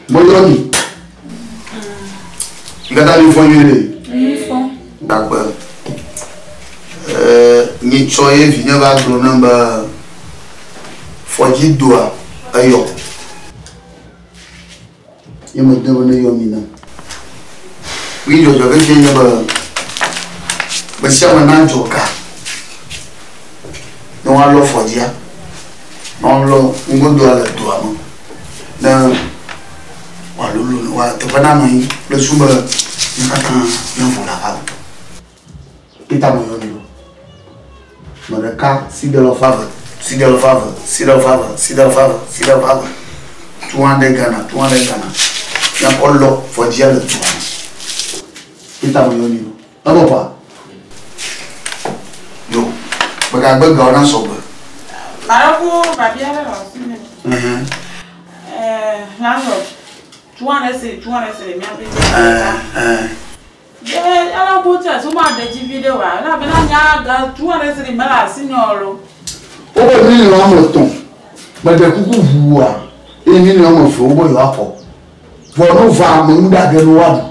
Meyɔ mi. Ŋkata mi fɔ nyuie ɖe. Mi fɔ. Gakpe. Ɛɛ nyitsɔ ye vinye va gblɔ nam be fɔdzi doa eyɔ. Ye mede be ne yɔ mi nam. Wi dzɔdzɔ ke fie nye be me sia me nadzɔ ga ne woalɔ fɔdzia, ne woalɔ ŋgodoa le doa me ne wòalolo ne woa teƒe nanɔ anyi kple su be mí katã míavo le aƒea me. Peter meyɔ mi ɖo. Me ɖeka si ɖe lɔ fave, si ɖe lɔ fave, si ɖe lɔ fave, si ɖe lɔ fave, si ɖe lɔ fave. 200 Ghana, 200 Ghana. Míakɔ lɔ fɔdzia le dua me. Peter meyɔ mi ɖo. Ebɔbɔa? Yo, megagbe gawo na sɔgbe. Maɖe babia ɖe le asi me. Ɛɛ, landlord, 200 cedi, 200 cedi míaƒe dzi. Ɖe ele ko tse so ma ɖe dzi vi ɖe wa. Elabena nya ga 200 cedi mele asi nye o lo. Wobe miliɔn ame etɔ̃. Meɖe kuku ʋua eye miliɔn ame eve wobe yewoaxɔ. Vɔ ne wova ame nu ɖa ge ne woaɖu,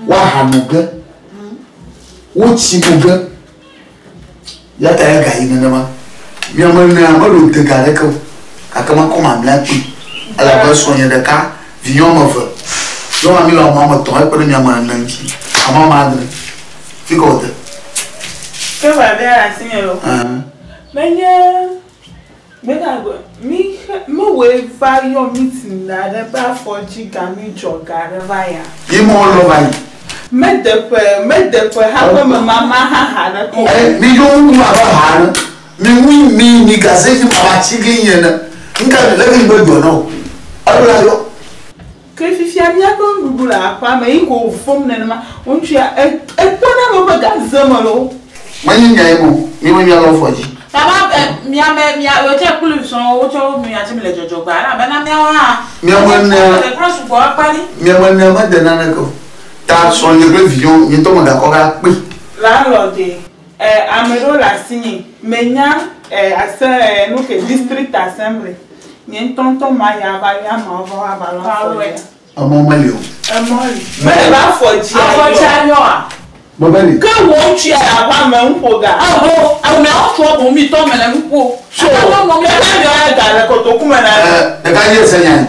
woaha no ge, wotsi no ge. Ya ta ye gayi nenema. Miame enea meɖo de ga ɖeke o. Gake makɔ mamlɛa kpui. Elabe srɔ̃nye ɖeka, vinye woame eve. Nyɔnua mi le ame woame etɔ̃ hekpe ɖe miame ene ŋuti. Ame woame adre. Fi ka wòde? Ke babia le asinye lo. Menye gbegagbe mi xe mewɔe va yɔ meeting da ɖe be afɔdzi ga mi dzɔ ga ɖe va ya. Yi mɔ lɔ va yi. Medeƒe medeƒe haƒe me mama haha ɖe ko. Ɛ mi yɔ ŋu abe ha ne. Mi ŋu mi mi gaze dzi ma ba tsi ge nye ne. Nka le ke be dzɔ na o. Alo la yɔ. Ke fifia míaƒe nuɖuɖu le aƒea me yi ko fom nenema. Ŋutsua ekpɔna be ƒe gaze me lo. Menye nya ye mo. Mi me mialɔ fɔ dzi. Baba miame mia wotse kpli srɔ̃wo wotsɔ mia tse mi le dzɔdzɔ gba elabena miawo hã. Miame nea. Kura sugbɔ akpa ɖi. Miame nea mede naneke o. Ta srɔ̃nye kple viwo nye ŋutɔ megakɔ va kpe. Landlord ame ɖewo le asinye menya ase nu ke district assembly nye ŋutɔ ŋutɔ ma ya va ya ma va va lɔ afɔ dzi. Emɔ meli o. Emɔ li. Mele be afɔ dzi Afɔ dzi ayɔa? Mebe li. Ke wo ŋutsu ya aƒea me ŋu ƒo ga. Aho ameawo tso bo mi tɔ me le nu ƒo. So ke ne ya ga le kotoku me na. Ɖeka dzi ese nya yi.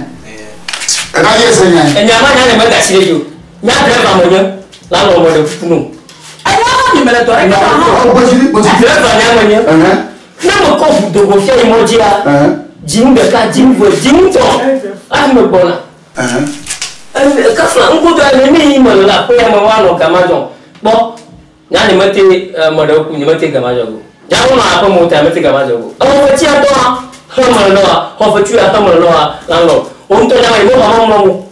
Ɖeka dzi ese nya yi. Enya ma nya ne me da si ɖe dzi o. Nya driver me nye la nɔ me ɖe kuku no. Enya ma mi me le dɔ ɖe kaba hã. Ɔ gbɔdzi gbɔdzi. Driver nya me nye. Ne me kɔ ʋu dogo fia yi mɔ dzia. Dziŋu ɖeka, dziŋu ve, dziŋu tɔ. Afi me gbɔna. Kafla ŋgodo ale ne yi me le aƒe ya me woanɔ gama dzɔ. Kpɔ nya ne mete me ɖe ku ne mete gama dzɔ go. Nya wo nɔ aƒe me ta mete gama dzɔ go. Ewo fe tia tɔa xeme le nɔa, xɔ fe tuya xeme le nɔa landlord. Wo ŋutɔ nya me yi me va mɔ mɔ.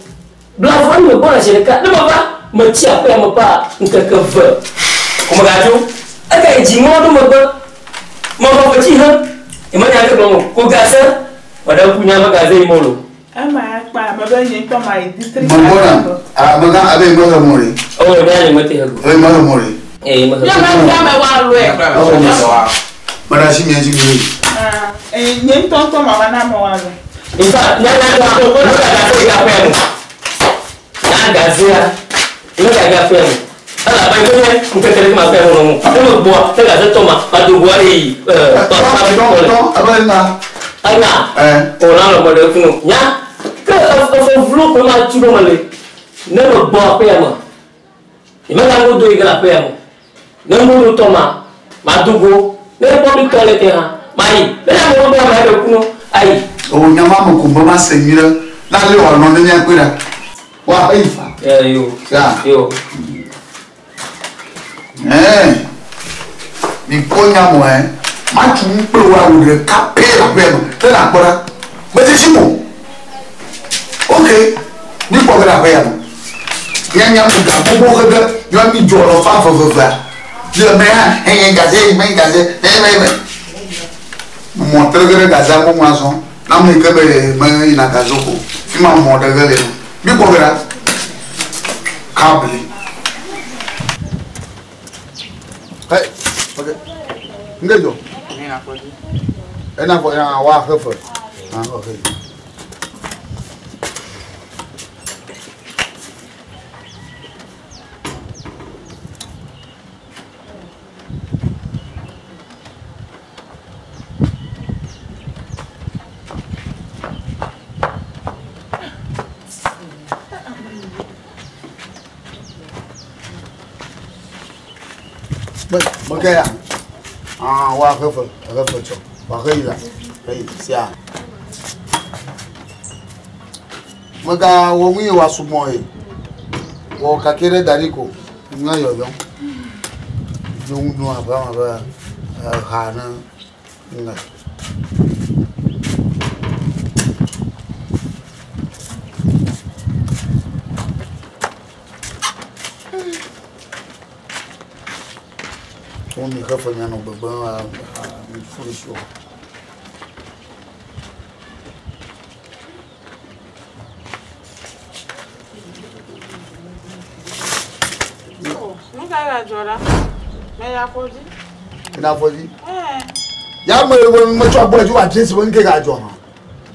Bla vɔ ne me gbɔna zi ɖeka ne me va me tsi aƒe ya me pa ŋkeke ve. Ko me gadzo. Eka yi dzi mɔ ɖo megbe. Me xɔ fe tsi he. Yi me nya ke gblɔ mo. Ko gaze. Me ɖe ku nya me gaze yi mo lo. Ema ya kpa ame be nye ŋutɔ ma yi district. Mɔgbɔna amegã abe me he mɔ ɖe. O ne ale mete he go. Ebe me he mɔ ɖe. Ee me he. Nye me ŋutɔ me wa lɔe. Me ɖe asi mia dzi mi. Ee nye ŋutɔ ŋutɔ ma va na me wa lɔe. In fact, nya nya nya me ga gaze ya ƒe mo. Nya gaze ya. Me ga gaze ƒe mo. Ela ba yi nye ŋkeke ɖe ma ƒe mo nɔ mo. Ne me gbɔa, ne gaze tɔ ma, ma do goa ɖe yi. Tɔ tɔ ebe na. Ena. O la nɔ me ɖe kunu. Nya ke efe vlo ko ma tu ɖo me le. Ne me gbɔ aƒe ya me. Me ga ŋgo do yi ge le aƒe ya me. Ne ŋgo do tɔ ma, ma do go. Ne kpɔ mi tɔ le te hã, ma yi. Ne ya me gbɔ ma ɖe kunu ayi. O nya ma me ko be ma se nyuie ɖe. Na le wòanɔ ne míakpɔe ɖa. Wa eyi fa. Yo. Ya. Yo. Mi kpɔ nya mo ɛ. Matu nu kple wo awu ɖeka pɛ le aƒea me. Ne nàkpɔ ɖa. Medzesi mo. Ok. Mi kpɔ ge ɖe aƒea me. Mianya mo ga gbogbo xege. Miɔ mi dzɔ lɔ fa vevevea. Le me hã, enye gaze, me gaze, me me me. Mɔ tre ge ɖe gazea gbogbo azɔ. Na ame yi ke be me yina gaze ko. Fi ma mɔ ɖe ge le. Mi kpɔ ge ɖa. Kabli. Hey, okay. Nge dzɔ. Ena fɔ ya wa hefe. Ah, okay. Me ke ya. Ah, wa hefe, hefe tsɔ. Wa he yi la. He yi sia. Mega wɔ nu ye wa sugbɔ ye. Wɔ kake ɖe da ɖi ko. Ŋa yɔyɔ. Dzo ŋu nu abe ame be eha ne ŋa. Wo mi hefe mianɔ gbegbe mi foolish o. Nu ka le adzɔ ɖa? Meyi afɔdzi. Ina afɔdzi? Ya me me metsɔ abɔ dzi wa dzi be nke ga dzɔ hã.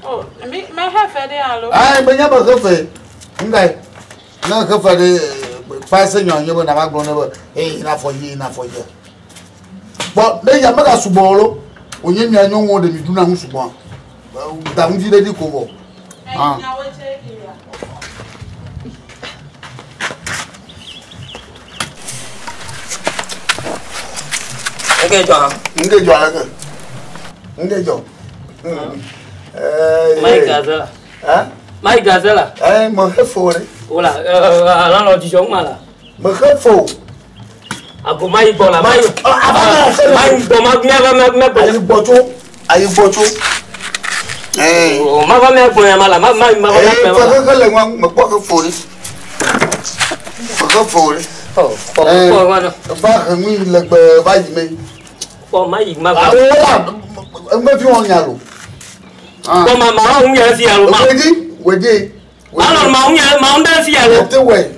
Oh, mi mehe fe ɖe alo? Ayi me nya be he fe. Ngai. Ne he fe ɖe kpa se nyɔ nye be na va gblɔ ne be eh ina afɔdzi ina afɔdzi. Bɔn ne ya mega sugbɔ lo. Wònye mia nyɔnuwo ɖe mi ɖuna nu sugbɔ. Da ŋuti ɖe ɖi ko vɔ. Ah. Nke dzɔ hã. Nke dzɔ aleke? Nke dzɔ. Mayi gazela. Mayi gazela. Ɛɛ me he fo ɖe. Wala alɔ dzidzɔ ŋuma la. Me he fo. Ago mayi gbɔ la mayi. Mayi gbɔ ma mɛ mɛ mɛ gbɔ. Ayi gbɔ tso. Ayi gbɔ tso. O ma va mɛ gbɔ ya ma la ma ma ma va mɛ gbɔ. Ɛɛ fe le ŋua me kpɔ he fo ɖe. Fe he fo ɖe. Ɔ kpɔ kpɔ wa dɔ. Va he ŋui legbe va yi me. Kpɔ mayi ma va. Awo la ŋgbe fi wɔn nya lo. Kpɔ ma ma wa ŋu ya fi ya lo ma. Wedi wedi. Alɔ ma ŋu ya ma ŋu da fi ya lo. Ete wɛ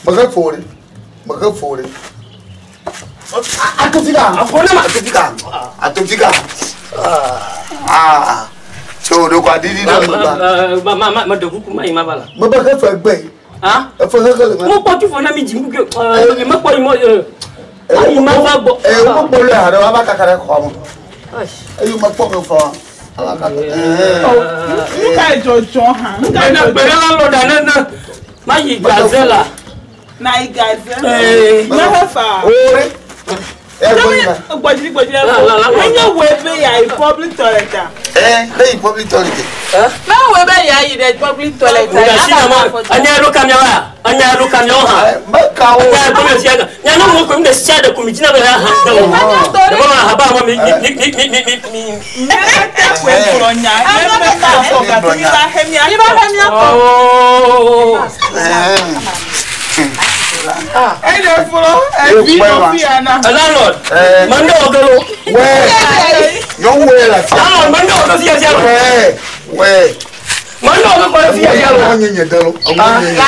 me he fo ɖe me he fo ɖe. Atofika. Afɔ ne ma. Atofika. Atofika. Ah. Tso ɖo kɔ adidi ɖe me ba. Ma ma ma ma ɖe kuku ma yi ma va la. Me be he fe gbe. Ah. Efe he he le ma. Mo kpɔ tu fɔ na mi dzi ŋku ke. Me kpɔ yi mɔ. Ayi ma va gbɔ. Ee wo kpɔ le haɖe wa va kaka ɖe xɔ me. Eyi me kpɔ ke fɔ. Ava kaka. Nu ka dzɔdzɔ hã? Nu ka Ne dzɔdzɔ? gbe ɖe la lɔ ɖa ne ne ma yi gaze la. Na yi gaze. Ee. Mehe fa. Ore. Ɛ gbɔ yi ma. Gbɔdzi gbɔdzi La, la, la, le Enye woe be yeayi public toilet a? Ɛ ne yi public toilet. Ne woe be yeayi ɖe public toilet a, Nga si na ma afɔdzi. anya ɖo kamia wa anya ɖo kamia wo hã. Ɛ me ka wo. Anya ɖo kamia sia nya ne mo ko mi ɖe sia ɖe ko mi dzina be ya hã da wo. Ne ma ha ba ma mi mi mi mi mi mi mi. Ne te koe gblɔ nya. Ne me ma afɔ gake mi va he mia. Mi va he mia tɔ. Ooo. Eɖe flo evi nɔ fi ya na. Landlord. Mande wo gelo. Wɛ. Nyɔnuwo le afia. Landlord mande wo ke fia sia lo. Wɛ wɛ. Mande wo ke kɔ ɖe fia sia lo. Ɛmɔ nye nye de lo. Ɛmɔ nye nye.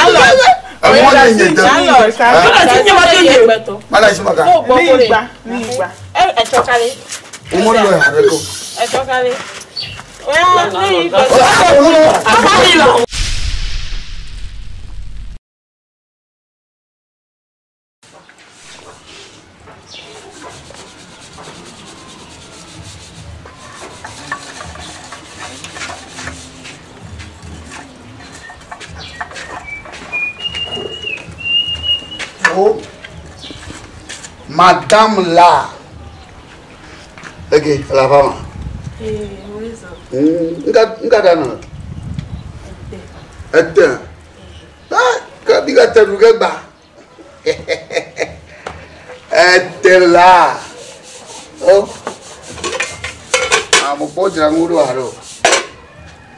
Ɛmɔ nye nye de. Landlord ka. Kala ti nye ma te nye. Mala si ma ka. Ni igba ni igba. Etsɔ kale. Wo mo lɔ haɖe ko. Etsɔ kale. Oya, ne yi gbɔdzi. Akɔli la. Oh. Madame là. Ok, la femme. Nga nga dana. Ete. Ah, ka bi ka te du ke gba. Ete la. Oh. Ah, mo po jra nguru aro.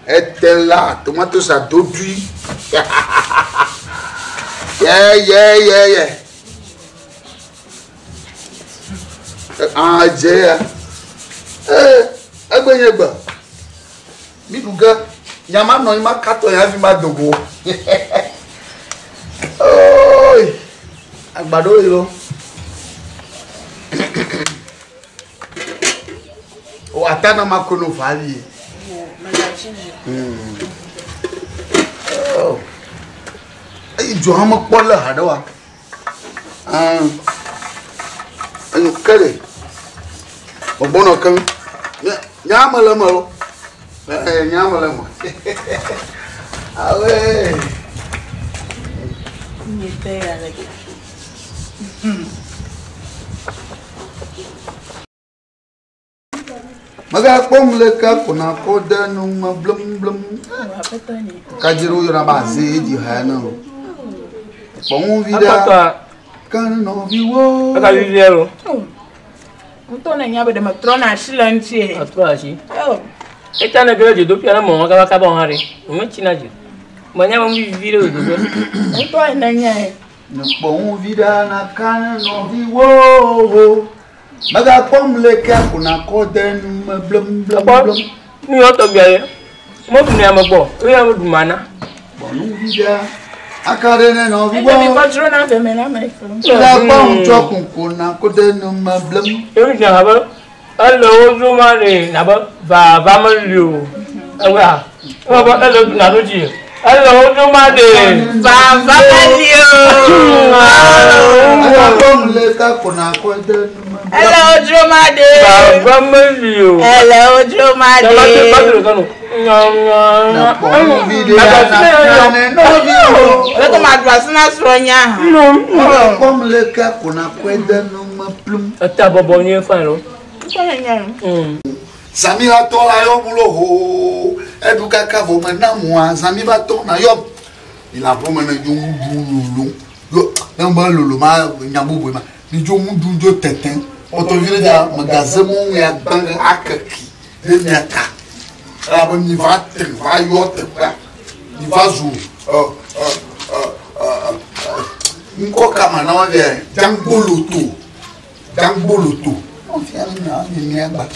Ete la, tomato sa dodui. Yeah, yeah, yeah, yeah. Ah, jẹ ya. Ee, egbe nye gbe. Mi ɖu ge. Nyama nɔ anyi ma katɔ ya hafi ma do go. Oyi, agbaɖewo yi lo. O ata na ma kono va li. Oh. Eyi dzo hã mekpɔ le haɖe wa. Ah. Enu ke ɖe. Gbɔgbɔnɔ keŋ. Nya me le eme lo. Ee, nya me le eme. Awe. Nye te ya le ke. Megakpɔm le ke ko nakɔ de nu me blum blum. Kadzi ɖewo yɔna be aze dzi ha ene o. Kpɔŋuvi ɖe Akpɔtɔa. ke nɔviwo. Eka vivia lo. Ŋutɔ ne nya be ɖe metrɔna asi le ŋutie. Atrɔ asi. Oh. Eta ne gele dzodoƒea ne mɔ kaba kaba hã ɖe. Metsina dzi. Menya be nu vivi ɖe dzodoƒe. Ŋutɔ ne nyae. Ne kpɔŋuvi ɖe naka ne nɔviwo. Megakpɔm le ke ko nakɔ de nu me blum blum Akpɔ blum. nu yɔ tɔgbia ye. Meɖu ne ame gbɔ. Eya meɖu mana. Kpɔŋuvi ɖe aka ɖe ne Ebe mi nɔviwo. kɔ dzrona veme na ame ke. Megakpɔm tsɔ kuku nakɔ de nu me blum. Ebi dzina abe ele wo dzo ma ɖe abe vava meli o. Ewea ewɔ be ele ɖuna ɖo dzi. Ele wo dzo ma ɖe. Vava meli o. Megakpɔm le ke ko nakɔ de nu me blum. Ele wo dzro ma ɖe. Vava meli o. Ele wo dzro ma Nya ma te ba ɖe. te kanu. Nya nya Ne nya. kpɔŋuvi ɖe naka ne nɔviwo. Leke ma ɖu asi na srɔ̃nya hã. Megakpɔm le ke ko nakɔ de nu me blum. Eta bɔbɔ nyuie fain lo. Ŋutɔ ne nyae. Zami va tɔ la yɔ mu lo hoo eɖu kaka vɔ me na mua zami va tɔ na yɔ yi le aƒeme ne dzo ŋu ɖu lolo yo ne me lolo ma nya bubu ma mi dzo ŋu ɖu dzo tete kpɔtɔ vi ɖe dza me gaze mu ya gbã ge akeki ɖe mia ta elabe mi va te va yɔ teƒea mi va zu ɔ ɔ ɔ ɔ ŋkɔ kama na wa via dzaŋgboloto dzaŋgboloto ɔfia mi na mi mia gba.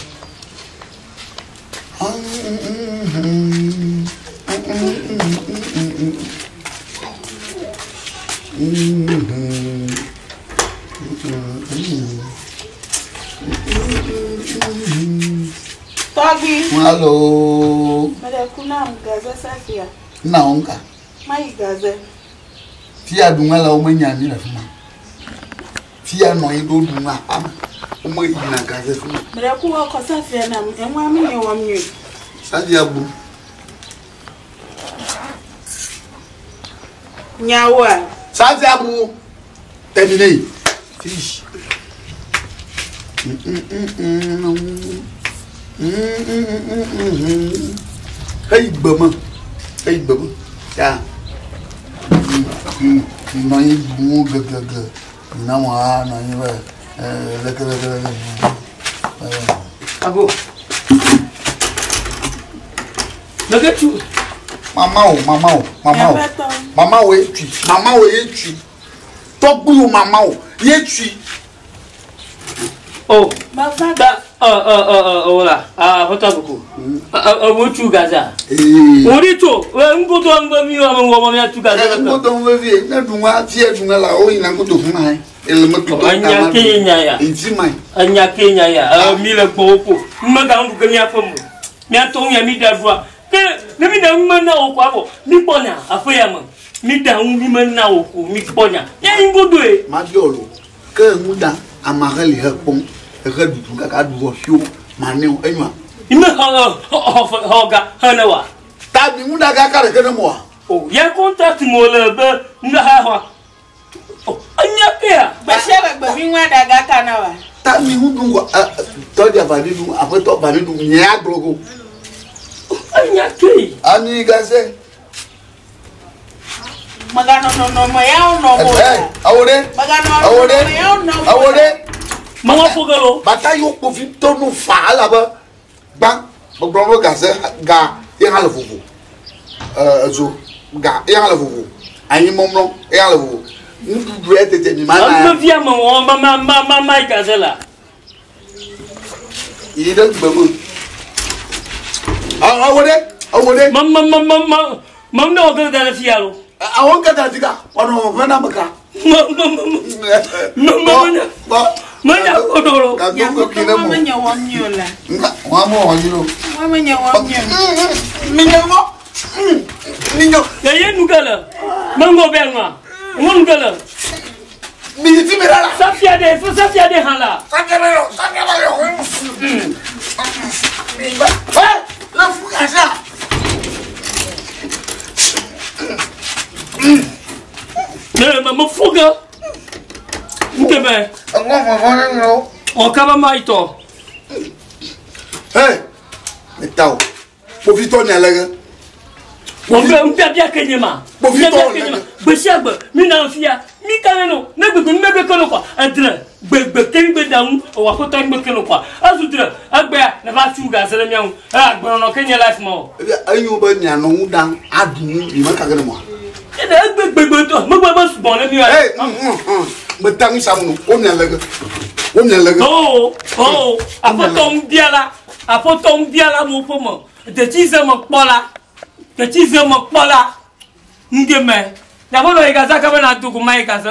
Tɔgbi. Hello. Meɖe ku nam gaze safia. Na wo ŋka. Mayi gaze. Fia ɖu la womenya mi le fi ma. Fia nɔ anyi ɖo ɖu la ame. Womeyina gaze fi ma. Meɖe ku wɔ kɔ safia nam. Eŋua mi nye wɔm nyuie. Safia bu. Nyawoa. Safia bu. Terminé. Fiche. Eyi gbeme. Eyi gbeme. Ya. Nɔ anyi bu gegege. Na mo a nɔ anyi be leke leke leke. Ago. Leke tu. Mama o, mama o, mama o. Aƒetɔ. Mama o ye tui. Mama o ye tui. Tɔgbi o mama o ye tui. Oh. Meva Da ɔ ɔ ɔ ɔ ɔ la. Ah aƒetɔ kuku. Ɔ ɔ wo tu gaza. Ee. Wòɖi tso ŋgodo ŋgbe mi wɔ ŋgɔ mɔ mia tu gaza. Ŋgodo ŋu vevie ne ɖu ŋua fie ɖu ŋua la wo yina ŋgodo fu ma ye. Ele me tutu Enya ke nya ya. Ŋuti ma ye. Enya ke nya ya. Ɛ mi le gbɔwo ko. Mega ŋu ke mia ƒe mo. Mia tɔ ŋu ya mi ɖa ɖua. Ke ne mi ɖe ŋu me na wo ko abɔ. Mi kpɔ nya aƒe ya me. Mi ɖa ŋu mi me na wo ko mi kpɔ nya. Mia yi ŋgodo ye. Ma biɔ lo. Ke ŋu da ama he li he kpɔm. Ehe ɖuɖu kaka ɖu vɔ fiwo ma ne o enyoa. Mi me xɔ xɔ xɔ xɔ ga he ne wa. Ta mi ŋu da kaka ɖeke ne moa. O ya contract mo le be nu ha xɔ. O enya ke ya. Gbe sia gbe gbe mi ŋua ɖaga ka na wa. Ta mi ŋu ɖu ŋgɔ ɛ tɔdzi ava mi ɖu aƒetɔ va mi ɖu nye agblɔ go. Enya ke. Ami gaze. Meganɔ nɔnɔme yawo nɔ mo. Ɛ awo ɖe. Meganɔ Awo ɖe. nɔnɔme yawo nɔ mo. Awo ɖe. Mama fo ge lo. Bata yiwo kpovitɔ nu fa elabe gbã megblɔ be gaze ga ye hã le vovo. Ɛ edzo ga ye hã le vovo. Anyimɔmlɔ ye hã le vovo. Nuɖuɖu ya tete mi ma na Ame ya. via me wɔ ma ma ma ma ma yi gaze la. Yi ɖe gbe me. Awo ɖe awo ɖe. Ma ma ma ma ma ma ne wɔ ge da ɖe fia lo. Awo ŋkeke ti ka wɔnɔ ʋe na me ka. Ma ma ma ma ma ma Bɔ ma nya ko do lo. Gago ko ki ne Nyawo mo. menye wɔm nyuie o la. Nga wɔn mo wɔn yi lo. Ŋua menye wɔm nyuie o. Mi nye ŋɔ. Mi nye Ye ye nu ge le. Me ŋgɔ bɛ ŋua. Ŋɔ nu ge le. mi yi fi mi ɖe la. Safia de fo safia de hã la. Safia bɛ yɔ safia bɛ yɔ. Ɛ le fu kasa. Ne ma me fo ge. Nke bɛ. Ŋɔ vɔvɔ ne ŋlɔ. Ɔ kaba ma yi tɔ. Ɛ Meta o. Kpovitɔ nya le ge. Wògblɔ nubiabia ke nye ma. Kpovitɔ Nubiabia ke nye ma. Gbe sia gbe mi na fia. Mi ka ne no. Ne gbegbe nu megbe ke no kɔa. Edre gbegbe ke mi gbe da ŋu. Ewɔ aƒetɔ mi gbe ke no kɔa. Ezu dre egbea ne va tu gaze ɖe mia ŋu. E agbenɔnɔ ke nye life ma o. Ebia enyo be mianɔ ŋu ɖam aɖu nu mi meka ge ɖe mɔa. Ene egbe gbegbe tɔ megbe be sugbɔ ne mi wa. Ee meta ŋu sa mu wo mia le ge. Wo mia le ge. Oo oo aƒetɔ ŋubiala aƒetɔ ŋubiala mo ƒe me detsi ze me kpɔ la detsi ze me kpɔ la ŋge me. Nyaƒe nɔ yi gaze kebe na do go ma yi gaze.